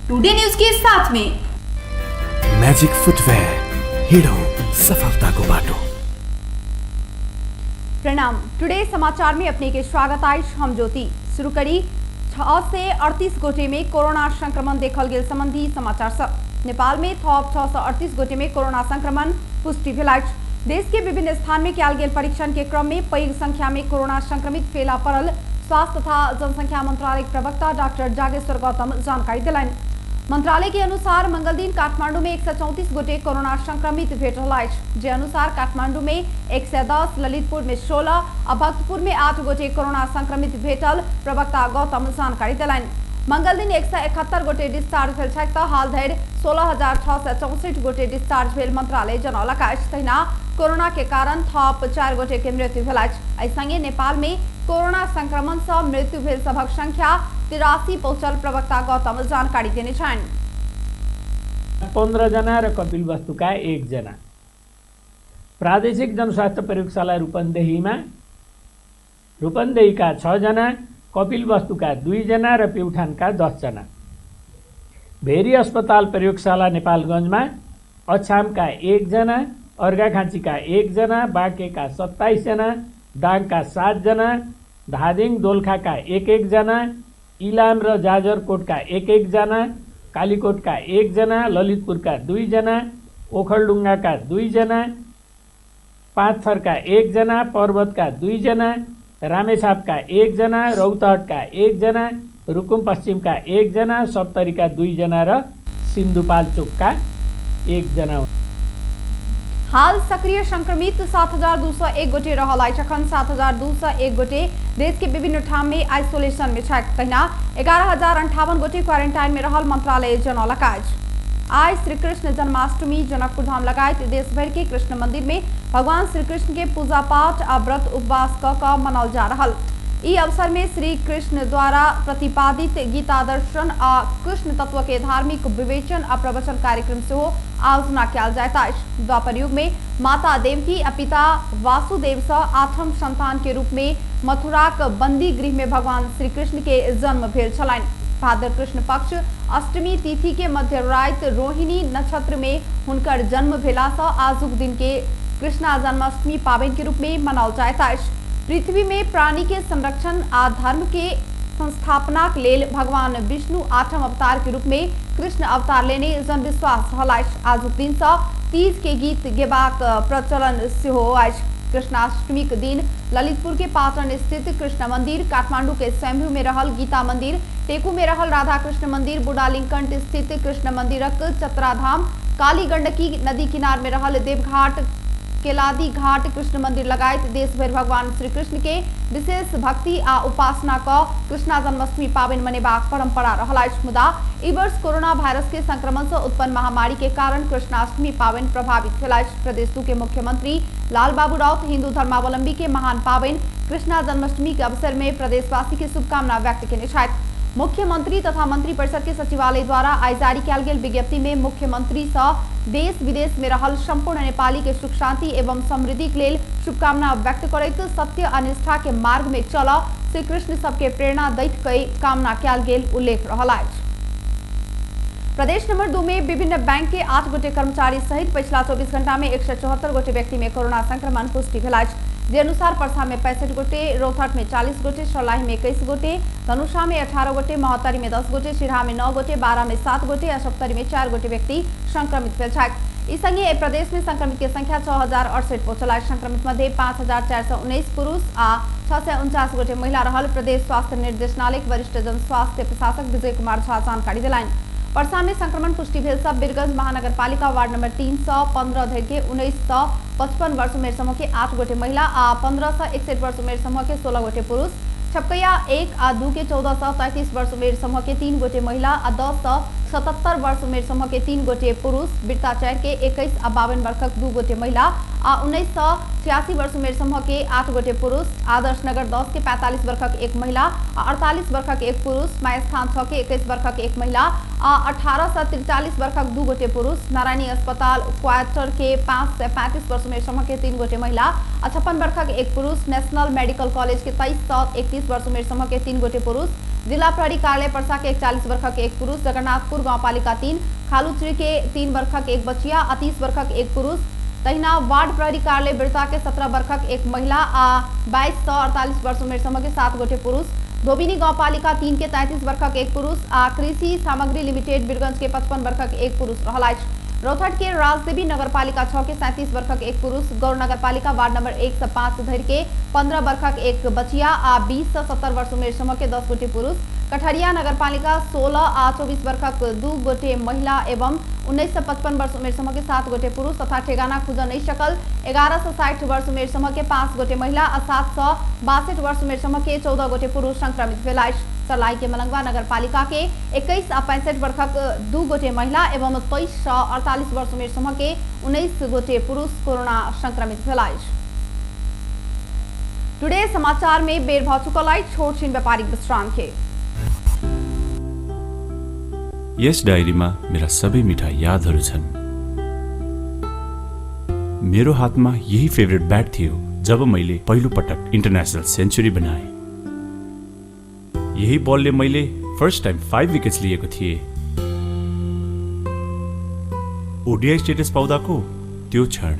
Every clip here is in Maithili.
टुडे न्यूज के साथ में। म्याजिक फुटवेयर, हिँडौँ सफलताको बाटो। प्रणाम, टुडे समाचार में अपने के स्वागत अछि। हम ज्योति। शुरू करी 638 गोटे में कोरोना संक्रमण देखल गेल संबंधी समाचार सब। नेपाल में थप 638 गोटे में कोरोना संक्रमण पुष्टि भेल अछि। देश के विभिन्न स्थान में कयल गेल परीक्षण के क्रम में पैघ संख्या में कोरोना संक्रमित फेला पड़ल स्वास्थ्य तथा जनसंख्या मंत्रालय के प्रवक्ता डॉक्टर जागेश्वर गौतम जानकारी दिलनि। मंत्रालय के अनुसार मंगल दिन काठमांडू में 134 गोटे कोरोना संक्रमित भेट रहल अछि। जे अनुसार काठमांडू में 110, ललितपुर में 16 आ भक्तपुर में 8 गोटे कोरोना संक्रमित भेटल प्रवक्ता गौतम जानकारी दिलनि। मंगल दिन 171 गोटे डिस्चार्ज भेल छथि तऽ हाल धरि 16,664 गोटे डिस्चार्ज भेल मंत्रालय जनौलक अछि। तहिना कोरोना के कारण थप 4 गोटे के मृत्यु भेल अछि। एहि संगे नेपाल में कोरोना संक्रमण सँ मृत्यु भेल सभक संख्या 83 पहुंचल प्रवक्ता गौतम जानकारी देने छनि। 15 जना र कपिलवस्तुका 1 जना। प्रादेशिक जनस्वास्थ्य प्रयोगशाला रूपन्देहीमा रूपन्देहीका 6 जना, कपिलवस्तुका 2 जना र प्युठानका 10 जना। भेरी अस्पताल प्रयोगशाला नेपालगञ्जमा अछामका 1 जना, अर्घाखाँचीका 1 जना, बाँकेका 27 जना, दाङका 7 जना, धादिङ दोलखाका 1 1 जना, इलाम र जाजरकोटका 1 1 जना, कालीकोटका 1 जना, ललितपुरका 2 जना, ओखलडुङ्गाका 2 जना, पाँचथरका 1 जना, पर्वतका 2 जना, रामेछापका 1 जना, रौतहटका 1 जना, रुकुम पश्चिमका 1 जना, सप्तरीका 2 जना र सिन्धुपाल्चोकका 1 जना। हाल सक्रिय संक्रमित 7,201 गोटे रहल अछि। अखन 7,201 गोटे देश के विभिन्न ठाम में आइसोलेशन में छथि। तहिना 11,058 गोटे क्वारेंटाइन में रहल मंत्रालय जनौलक अछि। आइ श्री कृष्ण जन्माष्टमी जनकपुर धाम लगायत देश भर के कृष्ण मंदिर में भगवान श्री कृष्ण के पूजा पाठ आ व्रत उपवास क क मनाओल जा रहल। ई अवसर में श्री कृष्ण द्वारा प्रतिपादित गीता दर्शन आ कृष्ण तत्व के धार्मिक विवेचन आ प्रवचन कार्यक्रम सेहो आयोजना कयल जाइत अछि। द्वापर युग में माता देवकी आ पिता वासुदेव सँ 8म संतान के रूप में मथुराक बंदी गृह में भगवान श्री कृष्ण के जन्म भेल छलनि। भाद्र कृष्ण पक्ष अष्टमी तिथि के मध्य राति रोहिणी नक्षत्र में हुनकर जन्म भेला सँ आजुक दिन के कृष्णा जन्माष्टमी पाबनि के रूप में मनाओल जाइत अछि। पृथ्वी में प्राणी के संरक्षण आ धर्म के संस्थापनाक लेल भगवान विष्णु 8म अवतार के रूप में कृष्ण अवतार लेने जनविश्वास रहल अछि। आजुक दिन सँ तीज के गीत गेबाक प्रचलन सेहो अछि। कृष्णाष्टमी के दिन ललितपुर के पाटन स्थित कृष्ण मंदिर, काठमांडू के स्वयंभू में रहल गीता मंदिर, टेकू में रहल राधा कृष्ण मंदिर, बुढ़ालिंगकंठ स्थित कृष्ण मंदिरक चतराधाम, काली गंडकी नदी किनार में रहल देवघाट, केलादी घाट कृष्ण मंदिर लगायत देश भरि भगवान श्री कृष्ण के विशेष भक्ति आ उपासना क कृष्णा जन्माष्टमी पाबनि मनेबाक परंपरा रहल अछि। मुदा ई वर्ष कोरोना वायरस के संक्रमण से उत्पन्न महामारी के कारण कृष्णाष्टमी पाबनि प्रभावित भेल अछि। प्रदेश 2 के मुख्यमंत्री लाल बाबू राउत हिंदू धर्मावलंबी के महान पाबनि कृष्णा जन्माष्टमी के अवसर में प्रदेशवासी के शुभकामना व्यक्त केने छथि। मुख्यमंत्री तथा मंत्री परिषद के सचिवालय द्वारा आइ जारी कयल गेल विज्ञप्ति में मुख्यमंत्री सँ देश विदेश में रहल संपूर्ण नेपाली के सुख शांति एवं समृद्धि के लेल शुभकामना व्यक्त करैत सत्य आ निष्ठा के मार्ग में चल श्री कृष्ण सबके प्रेरणा दैत कई कामना कयल गेल उल्लेख रहल अछि। प्रदेश नंबर 2 में विभिन्न बैंक के 8 गोटे कर्मचारी सहित पिछला 24 घंटा में 174 गोटे व्यक्ति में कोरोना संक्रमण पुष्टि भेल अछि। जे अनुसार परसा में 65 गोटे, रौतहट में 40 गोटे, सर्लाही में 21 गोटे, धनुषा में 18 गोटे, महोत्तरी में 10 गोटे, सिरहा में 9 गोटे, बारा में 7 गोटे आ सप्तरी में 4 गोटे व्यक्ति संक्रमित भेल छथि। ई संगे एहि प्रदेश में संक्रमित के संख्या 6,068 पहुंचल अछि। संक्रमित मध्ये 5,419 पुरुष आ 649 गोटे महिला रहल प्रदेश स्वास्थ्य निर्देशनालय के वरिष्ठ जन स्वास्थ्य प्रशासक विजय कुमार झा जानकारी दिलनि। परसा में संक्रमण पुष्टि भेल सब बीरगंज महानगरपालिका वार्ड नंबर 315 धरि के 19 सँ 55 वर्ष उमेर समूह के 8 गोटे महिला आ 15 सँ 61 वर्ष उमेर समूह के 16 गोटे पुरुष, छपकैया 1 आ 2 के 14 सँ 33 वर्ष उमेर समूह के 3 गोटे महिला आ 10 सँ 77 वर्ष उमेर समूह के 3 गोटे पुरुष, बिरता 4 के 21 आ 52 वर्षक 2 गोटे महिला आ 19 सँ 86 वर्ष उमेर समूह के 8 गोटे पुरुष, आदर्श नगर 10 के 45 वर्षक 1 महिला आ 48 वर्षक 1 पुरुष, मायस्थान 6 के 21 वर्षक 1 महिला आ 18 सँ 43 वर्षक 2 गोटे पुरुष, नारायणी अस्पताल क्वार्टर के 5 से 35 वर्ष उमेर समूह के 3 गोटे महिला आ 56 वर्षक 1 पुरुष, नेशनल मेडिकल कॉलेज के 23 सँ 31 35 वर्ष उमेर समूह के 3 गोटे पुरुष, जिला प्रहरी कार्यालय पर्सा के 41 वर्षक एक पुरुष, जगन्नाथपुर गाउँपालिका 3 खालुचरी के 3 वर्षक एक बच्चिया आ 30 वर्षक एक पुरुष, तहिना वार्ड प्रहरी कार्यालय बिरता के 17 वर्षक एक महिला आ 22 से 48 वर्ष उमेर समूह के 7 गोटे पुरुष, धोबिनी गाउँपालिका 3 के 33 वर्षक एक पुरुष आ कृषि सामग्री लिमिटेड वीरगंज के 55 वर्षक एक पुरुष रहल अछि। रौतहट के राजदेवी नगरपालिका 6 के 37 वर्षक एक पुरुष, गौर नगरपालिका वार्ड नंबर 1 से 5 धरि के 15 वर्षक एक बचिया आ 20 से 70 वर्ष उमेर समूह के 10 गोटे पुरुष, कठरिया नगरपालिका 16 आ 24 वर्षक 2 गोटे महिला एवं 19 से 55 वर्ष उमेर समूह के 7 गोटे पुरुष तथा ठेगाना खुजल नहीं सकल 11 से 60 वर्ष उमेर समूह के 5 गोटे महिला आ 7 से 62 वर्ष उमेर समूह के 14 गोटे पुरुष संक्रमित भेल अछि। सर्लाही के मलंगवा नगरपालिका के 21 आ 65 वर्षक 2 गोटे महिला एवं 23 से 48 वर्ष उमेर समूह के 19 गोटे पुरुष कोरोना संक्रमित भेल अछि। टुडे समाचार में बेर भ चुकल अछि छोट छिन व्यापारिक विश्राम के। यस डायरीमा मेरा सबै मिठा यादहरू छन्। मेरो हातमा यही फेभरेट ब्याट थियो जब मैले पहिलो पटक इन्टरनेसनल सेन्चुरी बनाएँ। यही बलले मैले फर्स्ट टाइम 5 विकेट्स लिएको थिएँ। ओडिआई स्टेटस पाउँदाको त्यो क्षण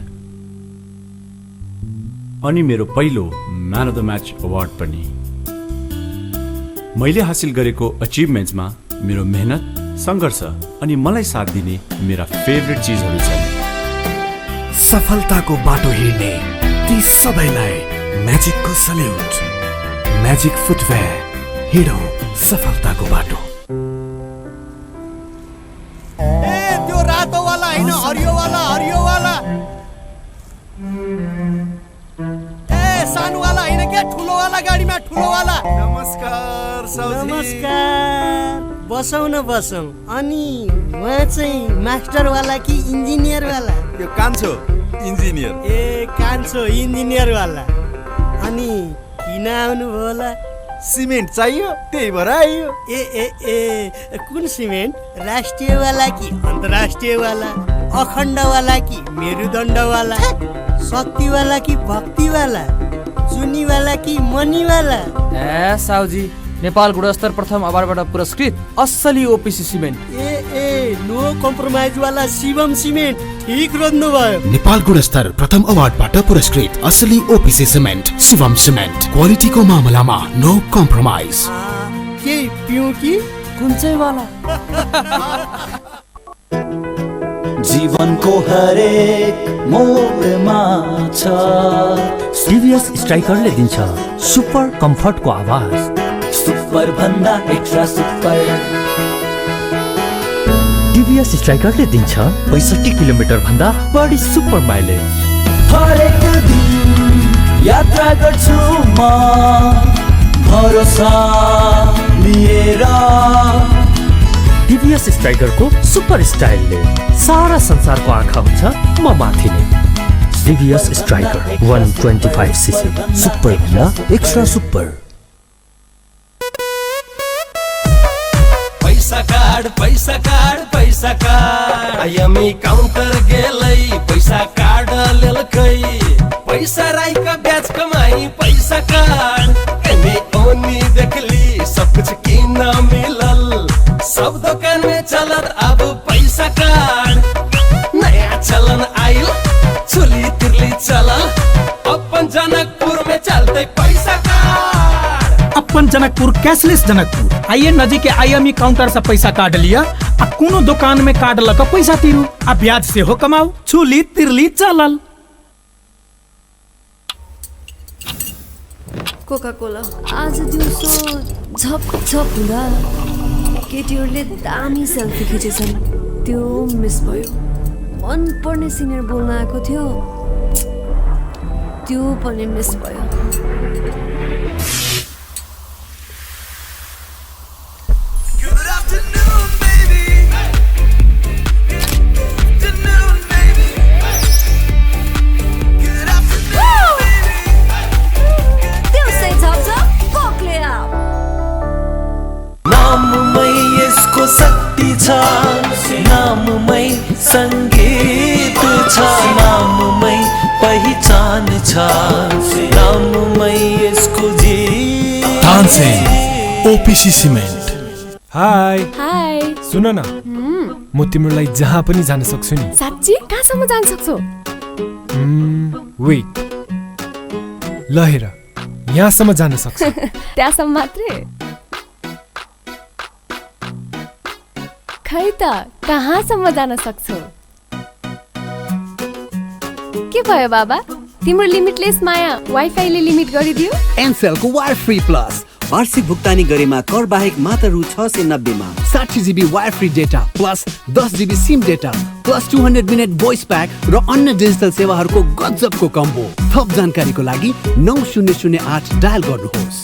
अनि मेरो पहिलो man of the match award पनि। मैले हासिल गरेको अचिभमेन्ट्समा मेरो मेहनत, सङ्घर्ष अनि मलाई साथ दिने मेरा फेभरेट चिजहरू छन्। सफलताको बाटो हिँड्ने ती सबैलाई म्याजिकको सल्युट। म्याजिक फुटवेयर, हिँडौँ सफलताको बाटो। ए त्यो रातो वाला हैन, हरियो वाला, हरियो वाला। ए सानो वाला हैन के, ठुलो वाला गाडीमा, ठुलो वाला। नमस्कार साउजी। नमस्कार, बसौँ न बसौँ। अनि उहाँ चाहिँ मास्टर वाला कि इन्जिनियर वाला? यो कान्छो इन्जिनियर। ए कान्छो इन्जिनियर वाला। अनि किन आउनुभयो होला? सिमेन्ट चाहियो त्यही भएर आइयो। ए ए ए कुन सिमेन्ट? राष्ट्रिय वाला कि अन्तर्राष्ट्रिय वाला? अखण्ड वाला कि मेरुदण्ड वाला? शक्ति वाला कि भक्ति वाला? चुनी वाला कि मनी वाला? ए साउजी, नेपाल गुणस्तर प्रथम अवार्डबाट पुरस्कृत असली ओपिसी सिमेन्ट। ए ए नो कम्प्रोमाइज वाला शिवम सिमेन्ट, ठीक रोज्नु भयो। नेपाल गुणस्तर प्रथम अवार्डबाट पुरस्कृत असली ओपिसी सिमेन्ट शिवम सिमेन्ट, क्वालिटीको मामलामा नो कम्प्रोमाइज। के पिउँ कि कुन चाहिँ वाला? जीवनको हरेक मोडमा छ टिभीएस स्ट्राइकरले दिन्छ सुपर कम्फर्टको आवाज, सुपर भन्दा एक्स्ट्रा सुपर। टिभीएस स्ट्राइकरले दिन्छ 65 किलोमिटर भन्दा बढी सुपर माइलेज। हरेक दिन यात्रा गर्छु म भरोसा लिएर। टिभीएस स्ट्राइकरको सुपर स्टाइलले सारा संसारको आँखा हुन्छ म माथि नै। टिभीएस स्ट्राइकर 125 सीसी, सुपर भन्दा एक्स्ट्रा सुपर। पैसा कार्ड, पैसा कार्ड, पैसा कार्ड। आईएमई काउंटर गेलै पैसा कार्ड लेलकै, पैसा राई का ब्याज कमाई पैसा कार्ड। एने ओनी देखली सब कुछ किन मिलल, सब दुकान में चलत अब पैसा कार्ड। नया चलन आइल चुली तिरली चलल, अपन जनकपुर में चलते पैसा कार्ड। अपन जनकपुर कैशलेस जनकपुर। आइए नजीक के आईएमई काउंटर से पैसा कार्ड लिया आ कोनो दुकान में कार्ड लग पैसा तीरू आ ब्याज से हो कमाओ। छुली तिरली चलल। कोका कोला आज दिउँसो झप झप हुँदा केटीहरूले दामी सेल्फी खिचेछन्, त्यो मिस भयो। मनपर्ने सिनियर बोल्न आएको थियो, त्यो पनि मिस भयो। शक्ति छ नाममै, संगीत छ नाममै, पहिचान छ नाममै यसको जीत। Tansen OPC cement. Hi hi, सुन न, म तिम्रो लागि जहाँ पनि जान सक्छु नि। साँच्ची? कहाँसम्म जान सक्छौ? वेट, ल हेर, यहाँसम्म जान सक्छु। त्यहाँसम्म मात्रै? खै त कहाँसम्म जान सक्छौ? के भयो बाबा, तिम्रो लिमिटलेस माया वाइफाईले लिमिट गरिदियो? एनसेलको वायर फ्री प्लस वार्षिक भुक्तानी गरेमा कर बाहेक मात्र रु 690 मा 60 GB wire free data plus 10 GB SIM data plus 200 minute voice pack र अन्य डिजिटल सेवाहरूको गजबको कम्बो। थप जानकारीको लागि 9008 डायल गर्नुहोस्।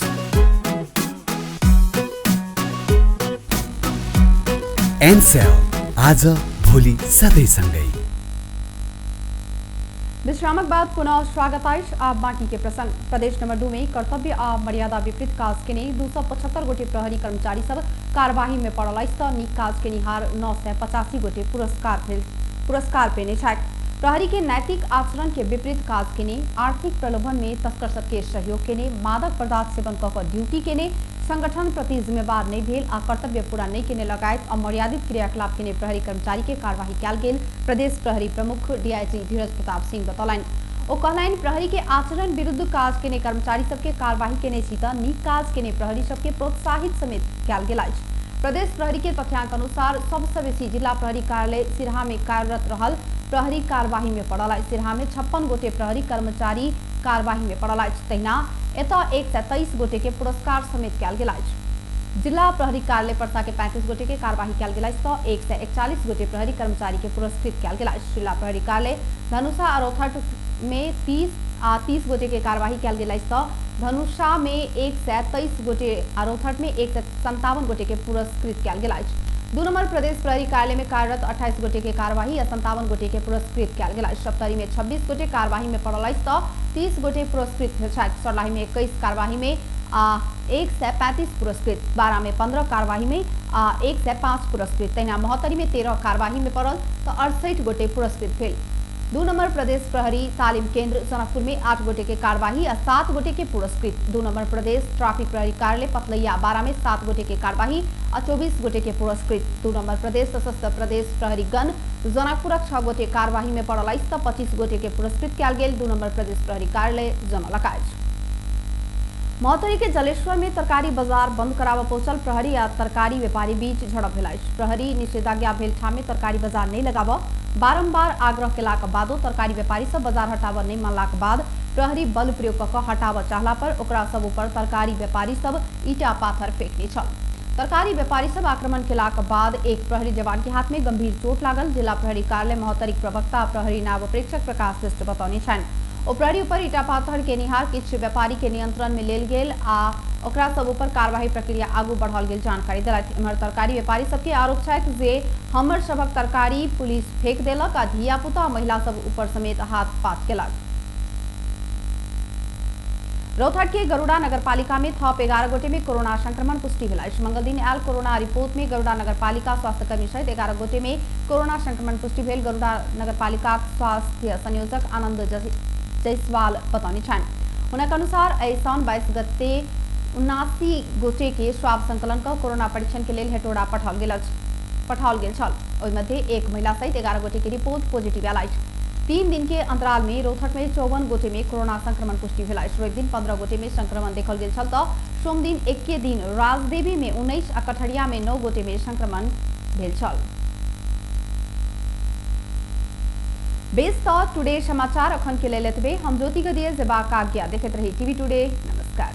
एनसेल, आज भोलि सधैँ सँगै। विश्रामक बाद पुनः स्वागत अछि। आब बाकी के प्रसंग। प्रदेश नंबर 2 में कर्तव्य आ मर्यादा विपरीत काज केने 275 गोटे प्रहरी कर्मचारी सब कार्यवाही में पड़ल अछि त नीक काज केनिहार 985 गोटे पुरस्कार पेने छथि। प्रहरी के नैतिक आचरण के विपरीत काज केने, आर्थिक प्रलोभन में तस्कर सबके सहयोग केने, मादक पदार्थ सेवन क क ड्यूटी केने, संगठन प्रति जिम्मेवार नहीं भेल आ कर्तव्य पूरा नहीं केने लगायत अमर्यादित क्रियाकलाप केने प्रहरी कर्मचारी के कार्यवाही कयल गेल प्रदेश प्रहरी प्रमुख डीआईजी धीरज प्रताप सिंह बतौलनि। ओ कहलनि, प्रहरी के आचरण विरुद्ध काज केने कर्मचारी सबके कार्यवाही केने छी त नीक काज केने प्रहरी सबके प्रोत्साहित समेत कयल गेल अछि। प्रदेश प्रहरी के तथ्यांक अनुसार सबसँ बेसी जिला प्रहरी कार्यालय सिरहा में कार्यरत रहल प्रहरी कार्यवाही में पड़ल अछि। सिरहा में 56 गोटे प्रहरी कर्मचारी कार्यवाही में पड़ल अछि, तहिना एतय 123 गोटे के पुरस्कार समेत कयल गेल अछि। जिला प्रहरी कार्यालय परसा के 35 गोटे के कार्यवाही कयल गेल अछि त 141 गोटे प्रहरी कर्मचारी के पुरस्कृत कयल गेल अछि। जिला प्रहरी कार्यालय धनुषा आ रौतहट में 30 गोटे के कार्यवाही कयल गेल अछि त धनुषा में 123 गोटे आ रौतहट में 157 गोटे के पुरस्कृत कयल गेल अछि। 2 नंबर प्रदेश प्रहरी कार्यालय में कार्यरत 28 गोटे के कार्यवाही आ 57 गोटे के पुरस्कृत कयल गेल अछि। सप्तरी में 26 गोटे कार्यवाही में पड़ल अछि त 30 गोटे पुरस्कृत भेल छथि। सर्लाही में 21 कार्यवाही में आ 135 पुरस्कृत, 12 में 15 कार्यवाही में आ 105 पुरस्कृत, तहिना महोत्तरी में 13 कार्यवाही में पड़ल त 68 गोटे पुरस्कृत भेल। 2 नंबर प्रदेश प्रहरी तालीम केंद्र जनकपुर में 8 गोटे के कार्यवाही आ 7 गोटे के पुरस्कृत। 2 नंबर प्रदेश ट्रैफिक प्रहरी कार्यालय पतलैया 12 में 7 गोटे के कार्यवाही आ 24 गोटे के पुरस्कृत। 2 नंबर प्रदेश सशस्त्र प्रदेश प्रहरी गण जनकपुरक 6 गोटे कार्यवाही में पड़ल अछि त 25 गोटे के पुरस्कृत कयल गेल। 2 नंबर प्रदेश प्रहरी कार्यालय जनौलक अछि। महोत्तरी के जलेश्वर में तरकारी बाजार बंद कराबऽ पहुंचल प्रहरी आ तरकारी व्यापारी बीच झड़प भेल अछि। प्रहरी निषेधाज्ञा भेल ठाम में तरकारी बाजार नहीं लगाबऽ बारंबार आग्रह केलाक बादो तरकारी व्यापारी सब बाजार हटाबऽ नहीं मानलाक बाद प्रहरी बल प्रयोग कऽ कऽ हटाबऽ चाहला पर ओकरा सब ऊपर तरकारी व्यापारी सब ईटा पाथर फेंकने छल। तरकारी व्यापारी सब आक्रमण केलाक बाद एक प्रहरी जवान के हाथ में गंभीर चोट लागल। जिला प्रहरी कार्यालय महोत्तरीक प्रवक्ता प्रहरी नायब प्रेक्षक प्रकाश मिश्र बतौने छनि। ओ प्रहरी ऊपर ईटा पाथर केनिहार किछु व्यापारी के नियंत्रण में लेल गेल आ ओकरा सब ऊपर कार्यवाही प्रक्रिया आगू बढ़ाओल गेल जानकारी देलथि। एम्हर तरकारी व्यापारी सबके आरोप छथि जे हमर सभक तरकारी पुलिस फेंक देलक आ धियापुता महिला सब ऊपर समेत हाथ पात केलक। रौतहट के गरुड़ा नगरपालिका में थप 11 गोटे में कोरोना संक्रमण पुष्टि भेल अछि। मंगल दिन आयल कोरोना रिपोर्ट में गरुड़ा नगरपालिका स्वास्थ्यकर्मी सहित 11 गोटे में कोरोना संक्रमण पुष्टि भेल। गरुड़ा नगरपालिका स्वास्थ्य संयोजक आनंद जायसवाल बतौने छनि। हुनक अनुसार एहि साउन 22 गते 79 गोटे के स्वाब संकलन क कोरोना परीक्षण के लेल हेटौड़ा पठाओल गेल छल। ओहि मध्ये एक महिला सहित 11 गोटे के रिपोर्ट पॉजिटिव आयल अछि। 3 दिन के अंतराल में रौतहट में 54 गोटे में कोरोना संक्रमण पुष्टि भेल अछि। रवि दिन 15 गोटे में संक्रमण देखल गेल छल त सोम दिन एके दिन राजदेवी में 19 आ कठरिया में 9 गोटे में संक्रमण भेल छल। बेस त टुडे समाचार अखन के लेल एतबे। हम ज्योति गदिए जेबाक आज्ञा। देखैत रही टीवी टुडे। नमस्कार।